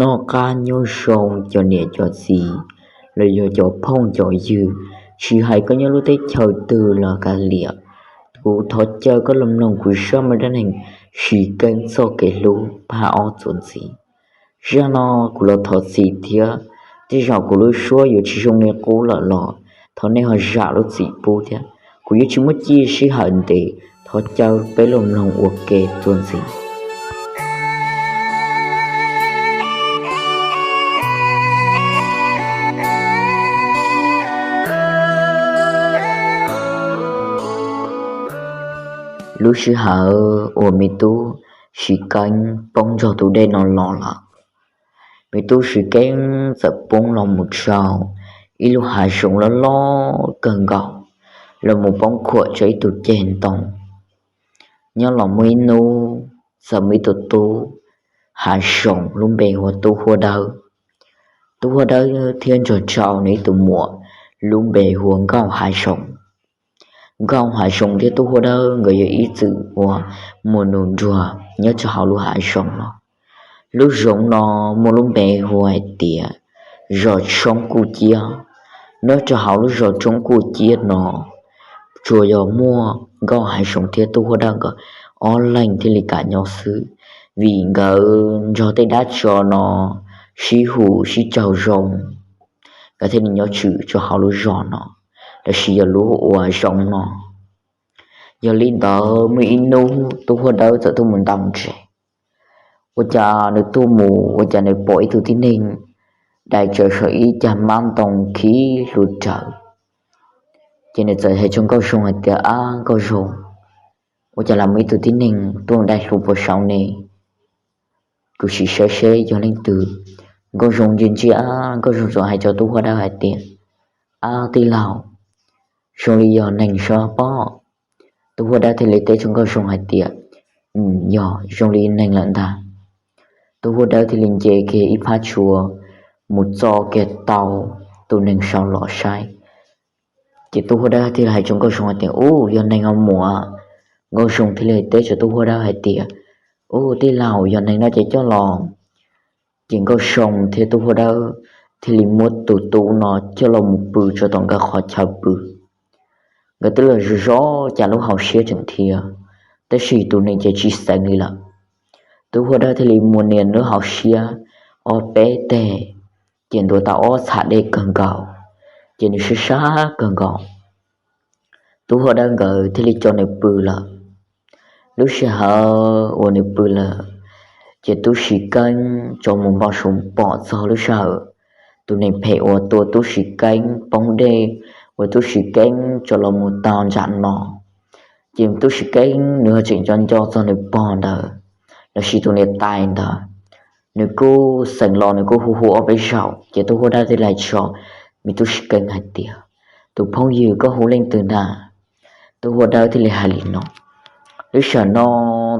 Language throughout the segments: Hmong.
Noj qab nyob zoo cov niam cov txiv los yog cov phooj cov ywg, tsis hais koj nyob lub teb chaws twg los kav liam, kuv thov caw koj los mloog kuv zaj me dab neeg Siv Keeb txoj kev hlub phab ob txuas ntxiv. Zaj no kuv los thov txim thiab, tej zaum kuv lub suab yuav tsis zoo li qub lawm los thov nej ho zam lub txim pub thiab. Kuv yuav tsis muab ci sij hawm ntev, thov caw peb los mloog ua ke txuas ntxiv. Lub sij hawm uas me tub Siv Keeb poob nrog tus dej no los lawm, me tub Siv Keeb txawm poob los mus rau ib lub hav zoov loj loj kawg nkaus, los mus poob khuam rau ib tug ceg ntoo. Nyob los muaj ib hnub txawm muaj ib tug tub hav zoov lub npe hu ua Tub Huab Dawb. Tub Huab Dawb thiab nrog rau nws ib tug muam lub npe hu ua Nkauj Hav Zoov. Nkauj Hav Zoov thiab Tub Huab Dawb nkawd yog ib txwm uas mus nus nruag nyob rau hauv lub hav zoov no. Lub zoov no muaj lub npe hu hais tias zos Tshoob Kuj Ciab. Nyob rau hauv lub zos Tshoob Kuj Ciab no tsuas yog muaj Nkauj Hav Zoov thiab Tub Huab Dawb nkawd ob leeg thiaj li kam nyob xwb, vim nkawd nrog tej dab tsov no sib hu sib raug zoo, nkawd thiaj li nyob tswm rau hauv lub zos no, los sis yog lub ua zoov no. Yog li ntawd muaj ib hnub Tub Huab Dawb txawm tuaj mus ntaus ntses. Ua cas nws tuaj mus ua cas nws pom ib tug tib neeg dai tsaws saum ib cag hmab ntoo khib hlua rawv. Ces nws txawm hais rau Nkauj Zoo hais tias, Ab Nkauj Zoo, ua cas los muaj ib tug tib neeg tuaj dai hlua puag saum ne? Kuv sim saib seb yog leej twg. Nkauj Zoo ntsia ntsia, Nkauj Zoo txawm hais rau Tub Huab Dawb hais tias, Ab tij laug, zoo li yog neeg sab pob. Tub Huab Dawb thiaj li teb rau Nkauj Zoo hais tias, Yog zoo li neeg lawm ntag. Tub Huab Dawb thiaj li nce kiag ib phab tsua mus txo kiag tau tus neeg saud los saib. Ces Tub Huab Dawb thiaj li hais rau Nkauj Zoo hais tias, Ub, yog neeg os muam. Nkauj Zoo thiaj li teb rau Tub Huab Dawb hais tias, Ub tij laug, yog neeg no ces coj los. Ces Nkauj Zoo thiab Tub Huab Dawb thiaj li muab tus tub no coj los mus pw rau tom nkawd qhov chaw pw. Nkawd twb los zov zov cas lub hauv siab tseem dhia, tab sis tus neeg ces tsis xeev li lawm. Tub Huab Dawb thiaj li muab nias lub hauv siab ob peb teg, ces ntuav tau ob txhais dej kawg nkaus, ces nws sab sab kawg nkaus. Tub Huab Dawb nkawd thiaj li coj nws pw lawm. Lub sij hawm uas nws pw lawm, ces tub Siv Keeb tso mus npau suav pom txog lub sij hawm tus neeg phem uas tua tub Siv Keeb poob dej uas tub Siv Keeb tso los mus tau ntsam no. Ces tub Siv Keeb nws ho tseem nco nco txog nws pog ntawd, los sis tus niam tais ntawd. Nws kuj xeem los nws kuj hu hu ob peb zaug, ces tub Huab Dawb thiaj li hais rau me tub Siv Keeb hais tias, Tus phooj ywg, koj hu leej twg ntag? Tub Huab Dawb thiaj li hais li no. Lub sij hawm no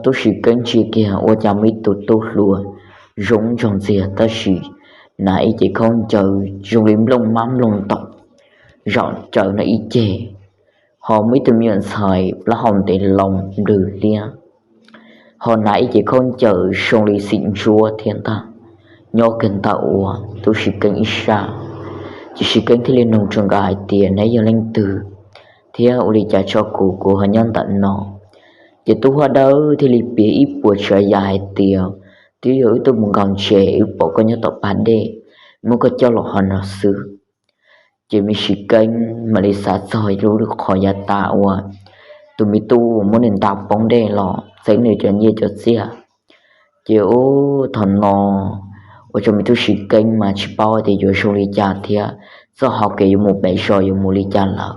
tub Siv Keeb ntsia kiag ua cas muaj ib tug tub hluas zoo nraug ntxiag tab sis hnav ib cev khaub ncaws zoo li nplooj mab nplooj ntoos zaum caws no ib ceg, ho muaj ib tug me nyuam ntxhais plaub hau ntev loo nplwg liab, ho hnav ib cev khaub ncaws zoo li xim ntsuab thiab ntag, nyob kiag ntawm uas tub Siv Keeb ib sab. Ces Siv Keeb thiaj li nug rau nkawd hais tias, Neb yog leej twg thiab ua li cas tso kuv, kuv ho nyob ntawm no? Ces tub Huab Dawb thiaj li piav ib puas tsav yam hais tias, Twb yog wb tuaj mus nkaum ntses, wb pom koj nyob tom pas dej, muab koj coj los hauv no xwb. Ces me Siv Keeb mam li xav txog lub qhov yav tas uas tus me tub muab nws ntaus poob dej los txeeb nws cov nyiaj cov txiaj. Ces ub, thaum no ua rau me tub Siv Keeb mas tsis paub tias yuav zoo li cas thiab txoj hau kev yuav mus pem zos yuav mus li cas lawm.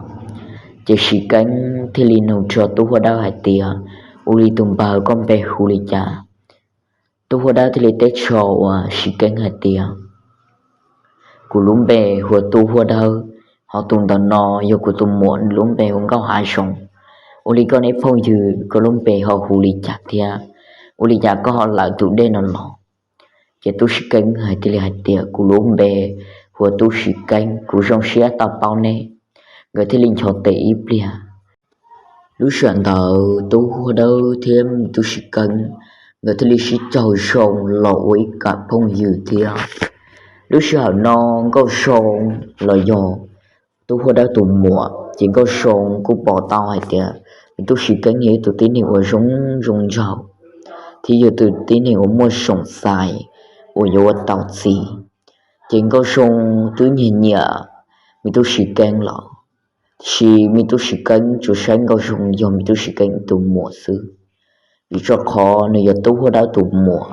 Ces Siv Keeb thiaj li nug rau tub Huab Dawb hais tias, Ua li tus npawg, koj npe hu li cas? Tub Huab Dawb thiaj li teb rau uas Siv Keeb hais tias, Kuv lub npe hu ua Tub Huab Dawb, ho tus ntawm no yog kuv tus muam, nws lub npe hu ua Nkauj Hav Zoov. Ua li koj neb phooj ywg, koj lub npe ho hu li cas thiab ua li cas koj ho lawm tus dej no los? Ces tub Siv Keeb hais tias, Kuv lub npe hu ua tub Siv Keeb, kuv zoo siab tau paub neb. Nkawd thiaj li ncho tes ib pliag. Lub sij hawm ntawd tub Huab Dawb thiab tub Siv Keeb nkawd thiaj li sib caug zoo los ua ib kam phooj ywg thiab. Lub sij hawm no Nkauj Zoo los yog Tub Huab Dawb tus muam ces Nkauj Zoo kuj pom tau hais tias Me Tub Siv Keeb yog ib tug tib neeg uas zoo zoo nraug thiab yog tus tib neeg uas muaj xoom xaiv uas yuav ua tau txiv. Ces Nkauj Zoo twb nyiam nyiam Me Tub Siv Keeb los, tiam sis Me Tub Siv Keeb tsuas saib Nkauj Zoo yog Me Tub Siv Keeb tus muam xwb, vim rau qhov nws yog Tub Huab Dawb tus muam.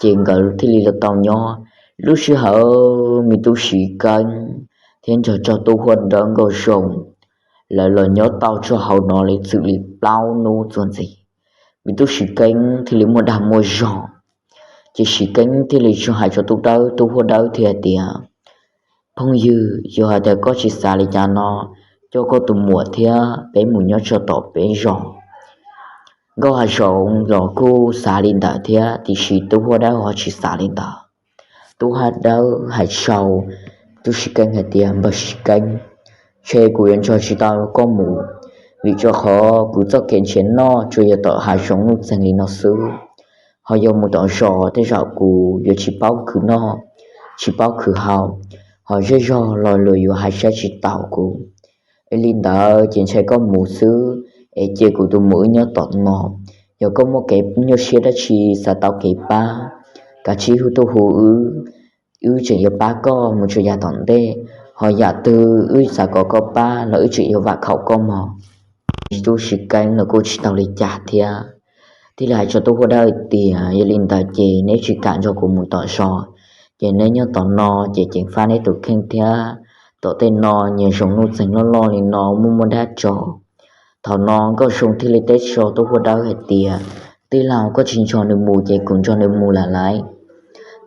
Ces nkawd thiaj li los tau nyob. Lub sij hawm Me Tub Siv Keeb thiab nrog rau Tub Huab Dawb Nkauj Zoo lawv los nyob tau rau hauv no li txwm li plaub hnub txuas ntxiv, Me Tub Siv Keeb thiaj li muaj dag muaj zog. Ces Siv Keeb thiaj li tso hais rau Tub Dawb, Tub Huab Dawb thiaj tias, Phooj ywg, yog hais tias koj tsis xav li cas no, coj koj tus muam thiab peb mus nyob tso tom peb zos. Nkauj Hav Zoov los kuj xav li ntawd thiab, tiam sis Tub Huab Dawb ho tsis xav li ntawd. Tub Huab Dawb hais rau Tub Siv Keeb hais tias, Npawg Siv Keeb, ntshe kuv yuav nrog tsis tau koj mus, vim rau qhov kuv txoj kev nrhiav noj tsuas yog tom hav zoov nuj txeeg li no xwb. Ho yog mus tom zos tej zaum kuv yuav tsis paub khwv noj, tsis paub khwv haus, ho zej zog los luag yuav hais saib tsis taus kuv. Es li ntawd ces ntshe koj mus xwb, es cia kuv tus muam wb nyob tom no. Yog koj muaj kev nyuaj siab dab tsi xav tau kev pab, kav tsij hu tuaj hu wb, wb tseem yuav pab koj mus tso yam tom ntej. Ho yam twg wb xav kom koj pab los wb tseem yuav vam khom koj mog. Tub Siv Keeb los kuj tsis tau li cas thiab, thiaj li hais rau Tub Huab Dawb tias, Yog li ntawd ces neb tsis kam nrog kuv mus tom zos, ces neb nyob tom no ces ceev faj neb tus kheej thiab. Tom tej no nyias zoov nuj txeeg loj loj li no muaj muaj dab tso. Thaum no Nkauj Zoo thiaj li teb rau Tub Huab Dawb hais tias, Tij laug, koj tsis nrog nws mus ces kuv nrog nws mus lawm lauj.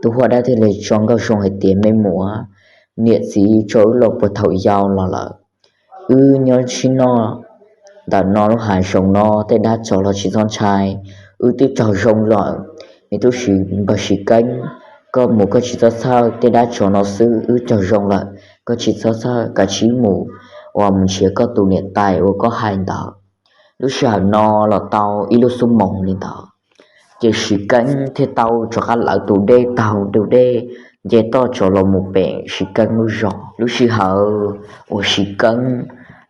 Tub Huab Dawb thiaj li tso Nkauj Zoo hais tias, Me muam, niam txiv tso wb los puag thaum yau los lawm. Wb nyob sib noj ntawm no lub hav zoov no, tej dab tso los tsis txhob ntshai, wb twb raug zoo lawm. Me tub Siv, npawg Siv Keeb, koj mus koj tsis txhob txhawj, tej dab tso no xwb wb raug zoo lawm, koj tsis txhob txhawj, kav tsij mus uas mus nrhiav koj tus niam tais uas koj hais ntawd. Lub sij hawm no los tau ib lub xuab moos li ntawd, ces Siv Keeb thiaj tau rov qab lawv tus dej, taug tus dej nce toj tso los mus pem Siv Keeb lub zos. Lub sij hawm uas Siv Keeb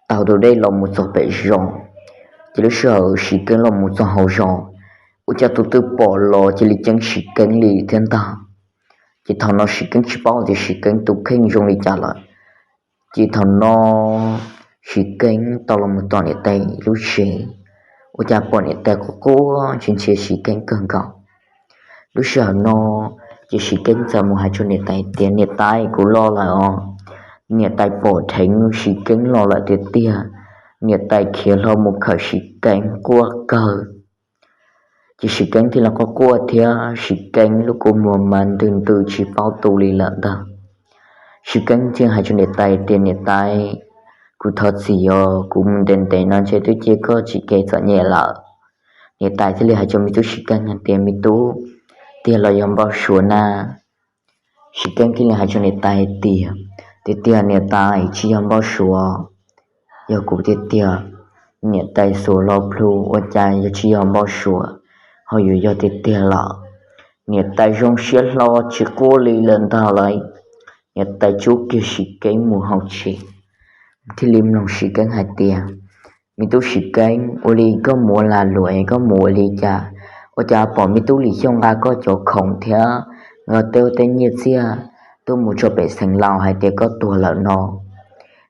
taug tus dej los mus txog pem zos, ces lub sij hawm Siv Keeb los mus txog hauv zos, ua cas tus twg pom los cia li ceeb Siv Keeb li thiab ntag. Ces thaum no Siv Keeb tsis paub tias Siv Keeb tus kheej zoo li cas lawm. Ces thaum no Siv Keeb tau los mus tom niam tais lub tsev, ua cas pom niam tais quaj quaj ntsia ntsia Siv Keeb kawg nkaus. Lub sij hawm no ces Siv Keeb txawm mus hais rau niam tais tias, Niam tais, kuv los lawm os. Niam tais pom dheev Siv Keeb los lawm tiag tiag, niam tais khiav hlo mus khawm Siv Keeb quaj kawg. Ces Siv Keeb thiaj li quaj quaj thiab Siv Keeb lub kua muag mas ntws ntws tsis paub tu li lawm ntag. Siv Keeb thiaj hais rau niam tais tias, Niam tais, kuv thov txim os, kuv mus ntev ntev no ntshe twb cia koj tsis kev txom nyem lawm. Niam tais thiaj li hais rau me tub Siv Keeb hais tias, Me tub, tiag los yog npau suav na? Siv Keeb thiaj li hais rau niam tais hais tias, Tiag tiag niam tais, tsis yog npau suav, yog kuv tiag tiag. Niam tais xuas hlo plhu, Ua cas yog tsis yog npau suav, ho yuav yog tiag tiag lawm? Niam tais zoo siab hlo tsis quaj li lawm ntag lauj. Niam tais tsub kiag Siv Keeb mus hauv tsev, thiaj li mloog Siv Keeb hais tias, Me tub Siv Keeb, ua li koj mus ua lag luam es koj mus ua li cas? Ua cas pom me tub Lis Xyooj nqa koj cov khoom thiab nqa tej tej nyiaj txiag tuaj mus rau pem Xeev Laus hais tias koj tuag lawm no?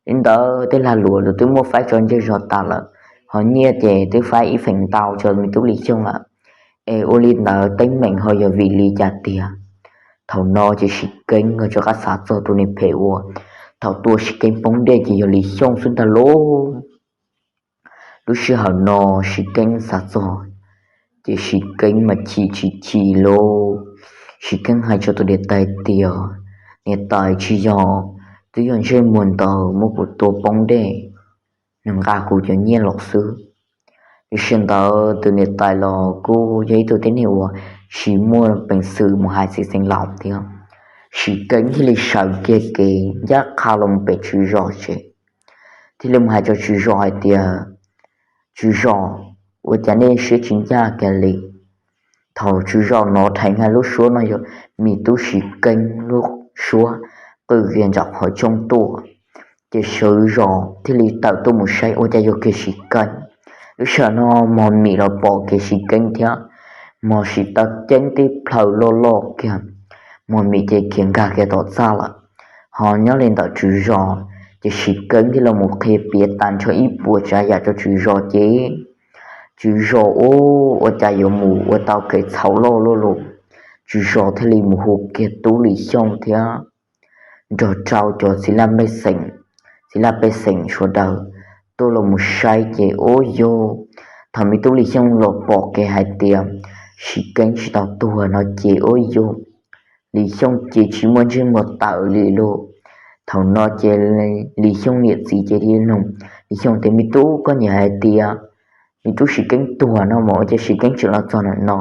Li ntawd tej lag luam los twb muab faib tso ntsej zog tas lawm, ho nyiaj ces twb faib ib feem ntau rau me tub Lis Xyooj lawm. Es ua li ntawd teeb meem ho yog vim li cas tiag? Thaum no ces Siv Keeb ho rov qab xav txog tus niag phem uas thaum tua Siv Keeb poob dej ces yog Lis Xyooj xwb ntag lauj. Lub sij hawm no Siv Keeb xav txog, ces Siv Keeb mas chim tsis chim lauj. Siv Keeb hais rau tus niam tais tias, Niam tais, tsis yog, twb yog ntsej muag ntawd muab kuv tua poob dej, nws nqa kuv cov nyiaj los xwb. Tiam sis ntawd tus niam tais los kuj yog ib tug tib neeg uas tsis muaj peev xwm mus hais txiv Xeev Laus thiab. Siv Keeb thiaj li sawv kiag kev ncaj qha los mus pem tswv zos tsev, thiaj li mus hais rau tswv zos hais tias, Tswv zos, ua cas nej siab tsis ncaj kiag li? Thaum tswv zos hnov dheev hais lub suab no yog me tub Siv Keeb lub suab qw kiag ntawm qhov rooj tuaj, ces tswv zos thiaj li tawm tuaj mus saib ua cas yog kiag Siv Keeb. Lub sij hawm no Mos Mim los pom kiag Siv Keeb thiab, Mos Mim tau ceeb tib plhaw loj loj kiag, Mos Mim ces khiav nkag kiag tom txaj lawm. Ho nyob li ntawm tswv zos, ces Siv Keeb thiaj los mus qhia piav tag nrho ib puas tsav yam rau tswv zos ces tswv zos ua cas yuav mus ua tau kev txhaum loj luaj li. Tswv zos thiaj li mus hu kiag tub Lis Xyooj thiab nrog rau cov txiv laj pej xeem, txiv laj pej xeem sawv daws tuaj los mus saib ces ua yog thaum me tub Lis Xyooj los pom kev hais tias Siv Keeb tsis tau tuag no ces ua yog Lis Xyooj ces tsis muaj ntsej muag tawm li lawm. Thaum no ces Lis Xyooj niam txiv ces li nug Lis Xyooj tias, me tub, koj niam hais tias me tub Siv Keeb tuag no mas ua cas Siv Keeb tseem los txog ntawm no?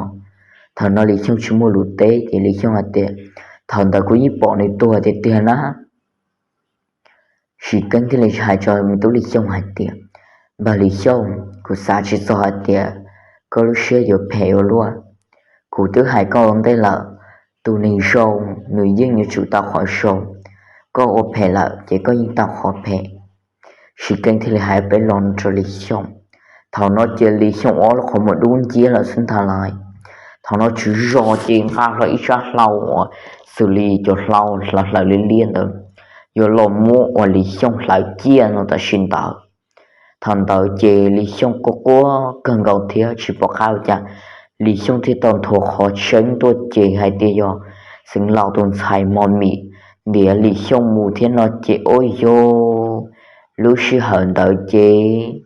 Thaum no Lis Xyooj tsis muaj lus teb ces Lis Xyooj hais tias, thaum ntawd kuv yeej pom nws tuag tiag tiag na. Siv Keeb thiaj li hais rau me tub Lis Xyooj hais tias, npawg Lis Xyooj, kuv xav tsis txog hais tias koj lub siab yuav phem ua luaj. Kuv twb hais koj ua ntej lawm, tus neeg zoo nws yeej yuav tsum tau qhov zoo, koj ua phem lawm ces koj yeej tau qhov phem. Siv Keeb thiaj li hais peb lo rau Lis Xyooj. Thaum no ces Lis Xyooj ob lub qhov muag dub nciab lawm xwb ntag lauj. Thaum no tswv zos ces nqa hlo ib sab hlau uas xws li cov hlau hlaws hlaws liab liab ntawd, yuav los muab uas Lis Xyooj hlawv ciaj no tam sim ntawd. Thaum ntawd ces Lis Xyooj quaj quaj kawg nkaus thiab tsis pom qab ua cas, Lis Xyooj thiaj tau nthuav qhov tseeb tuaj ces hais tias yog Xeev Laus tus ntxhais Mos Mim ntiav Lis Xyooj mus thiab no ces ua yog lub sij hawm ntawd ces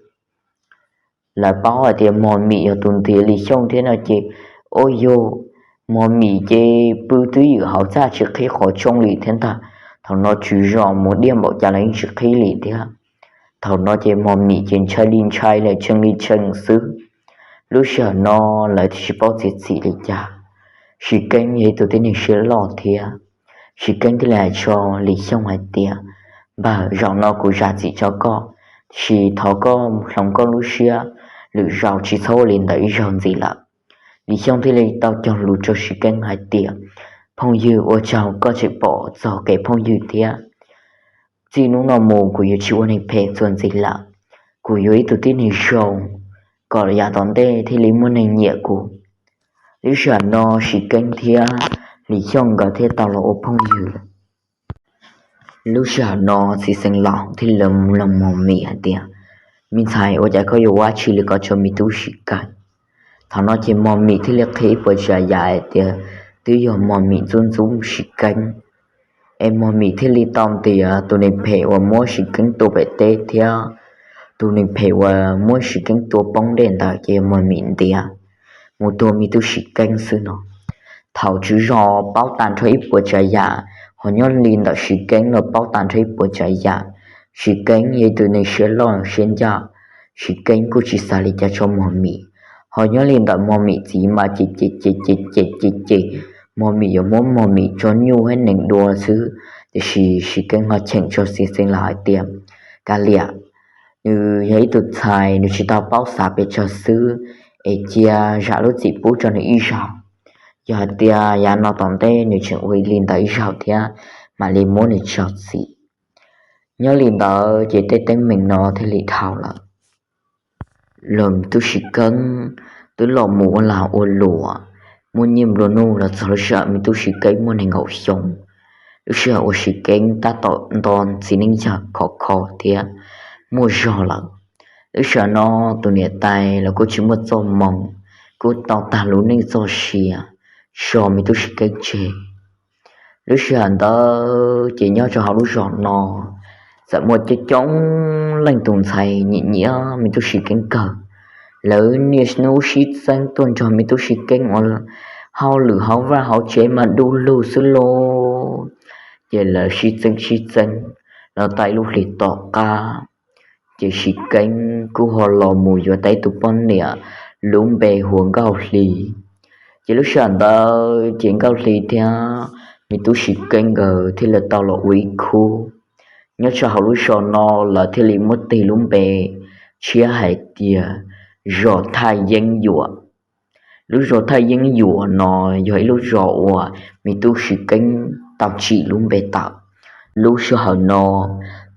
lawv paub hais tias Mos Mim yog tus ntiav Lis Xyooj thiab no ces ua yog Mos Mim ces pw twb ywm hauv txaj tsis qhib qhov rooj li thiab ntag. Thaum no tswv zos mus diaj npaum cas los yeej tsis qhib li thiab. Thaum no ces Mos Mim ces ntshai li ntshai lawm tshee li tshee xwb. Lub sij hawm no lawv thiaj tsis paub txiav txim li cas. Siv Keeb yog ib tug tib neeg siab loj thiab, Siv Keeb thiaj li hais rau Lis Xyooj hais tias, npawg, zaum no kuv zam txim rau koj, tiam sis thov koj hloov koj lub siab, lwm zaus tsis txhob ua li ntawd ib zaug ntxiv lawm. Lis Xyooj thiaj li tau cog lus rau Siv Keeb hais tias, phooj ywg, ua tsaug koj tseem pom txog kev phooj ywg thiab. Txij hnub no mus kuv yuav tsis ua neeg phem txuas ntxiv lawm. Kuv yuav ib tug tib neeg zoo, kom yav tom ntej thiaj li muaj neeg nyiam kuv. Lub sij hawm no Siv Keeb thiab Lis Xyooj nkawd thiaj tau los ua phooj ywg. Lub sij hawm no txiv Xeev Laus thiaj li los nug Mos Mim hais tias, me ntxhais, ua cas koj yuav ua dab tsi li ko rau me tub Siv Keeb? Thaum no ces Mos Mim thiaj li qhia ib puas tsav yam hais tias twb yog Mos Mim ntxub ntxub Siv Keeb, es Mos Mim thiaj li tau ntiav tus neeg phem uas muab Siv Keeb tua pem teb thiab tus neeg phem uas muab Siv Keeb tua poob dej ntawd ces yog Mos Mim ntiav mus tua me tub Siv Keeb xwb no. Thaum tswv zos paub tag nrho ib puas tsav yam, ho nyob li ntawm Siv Keeb los paub tag nrho ib puas tsav yam. Siv Keeb yog ib tug neeg siab loj siab ncaj, Siv Keeb kuj tsis xav li cas rau Mos Mim. Ho nyob li ntawm Mos Mim txiv mas ces ces ces ces ces ces ces, Mos Mim yuav muab Mos Mim tso nyuj hab nees dua xwb. Tiam sis Siv Keeb ho cheem rau txiv Xeev Laus hais tias, kav liam, nws yog ib tug ntxhais nws tsis tau paub xav pes tsawg xwb, es cia zam lub txim pub rau nws ib zaug. Yog hais tias yav no tom ntej nws tseem ua li ntawd ib zaug thiab mam li muab nws tso txim. Nyob li ntawd ces tej teeb meem no thiaj li dhau lawm. Los tub Siv Keeb twb los mus ua lag ua luam, muaj nyiaj nplua nuj los txog lub sij hawm me tub Siv Keeb muaj nees nkaum xyoo. Lub sij hawm uas Siv Keeb tab tom nto txiv neej yawg khov kho thiab muaj zog lawm. Lub sij hawm no tus niam tais los kuj tsis muaj txoj moo, kuj tau tag lub neej txoj sia tso me tub Siv Keeb tseg. Lub sij hawm ntawd ces nyob rau hauv lub zos no txawm muaj coob coob leej tus ntxhais nyiam nyiam me tub Siv Keeb kawg. Lawv niaj hnub sib txeeb tuaj nrog me tub Siv Keeb ua hauj lwm hauv vaj hauv tsev mas du lug xwb lauj. Ces lawv sib txeeb sib txeeb los tau ib lub hlis tom qab, ces Siv Keeb kuj ho los mus yuav tau ib tug poj niam lub npe hu ua Nkauj Hli. Ces lub sij hawm ntawd ces Nkauj Hli thiab me tub Siv Keeb nkawd thiaj li tau los ua ib khub. Nyob rau hauv lub zos no lawv thiaj li muab tis lub npe tshiab hais tias zos Thaj Yeeb Yuam. Lub zos Thaj Yeeb Yuam no yog ib lub zos uas me tub Siv Keeb tau tsim lub npe tawm. Lub sij hawm no,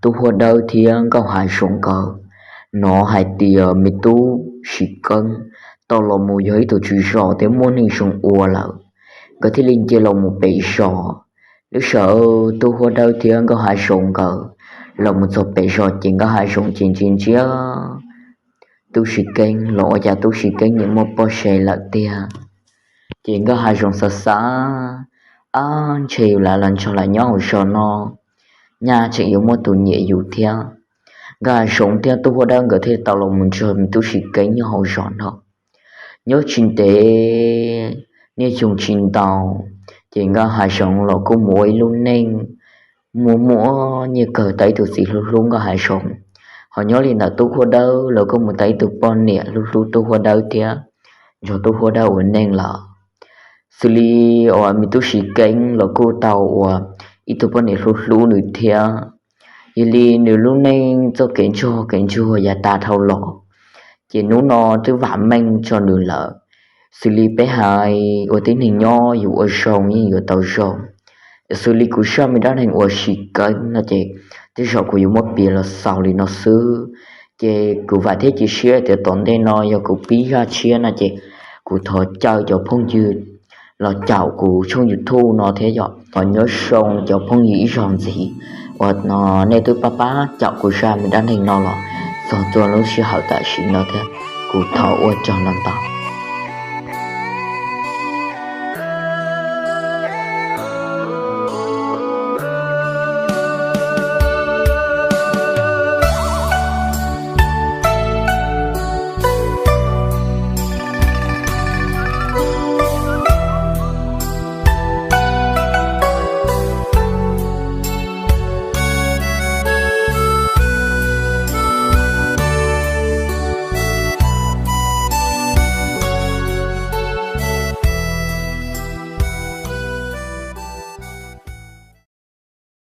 tub Huab Dawb thiab Nkauj Hav Zoov nkawd hnov hais tias me tub Siv Keeb tau los mus yog ib tug tswv zos thiab muaj neej zoo ua lawm, nkawd thiaj li nce los mus pem zos. Lub sij hawm tub Huab Dawb thiab Nkauj Hav Zoov nkawd los mus txog pem zos ces Nkauj Hav Zoov ces ntsia ntsia tub Siv Keeb los ua cas tub Siv Keeb nim muaj pob se lawm tiag. Ces Nkauj Hav Zoov xav xav, ab, ntshe yus lam los nrog lawv nyob hauv zos no, nyaj tseem yuav muaj tus nyiam yus thiab. Nkauj Hav Zoov thiab tub Huab Dawb nkawd thiaj tau los mus nrog me tub Siv Keeb nyob hauv zos no. Nyob tsis ntev, niaj xyoo tsis ntau, ces Nkauj Hav Zoov los kuj mus ua ib lub neej muaj muaj nyiaj kawg, tau ib tug txiv hlub hlub Nkauj Hav Zoov. Ho nyob li ntawm tub Huab Dawb los kuj mus tau ib tug poj niam hlub hlub tub Huab Dawb thiab nrog tub Huab Dawb ua neej lawm. Xws li uas me tub Siv Keeb los kuj tau ua ib tug poj niam hlub hlub nws thiab. Yog li nws lub neej txoj kev ntsuag kev ntsuag yav tas dhau los, ces hnub no twb vam meej rau nws lawm. Xws li peb hais ua tib neeg nyob yus ua zoo yeej yuav tau zoo. Xws li kuv zaj me dab neeg uas Siv Keeb no ces tej zaum kuv yuav muab piav los xaus li no xwb. Ces kuv vam thiab cia siab tias tom ntej no yog kuv pib zaj tshiab no ces kuv thov caw cov phooj ywg los caum kuv tshooj YouTube no thiab yom. Thov nyob zoo cov phooj ywg ib zaug ntxiv uas nej twb pab pab caum kuv zaj me dab neeg no los txog txhua lub sij hawm tam sim no thiab. Kuv thov ua tsaug ntau ntau.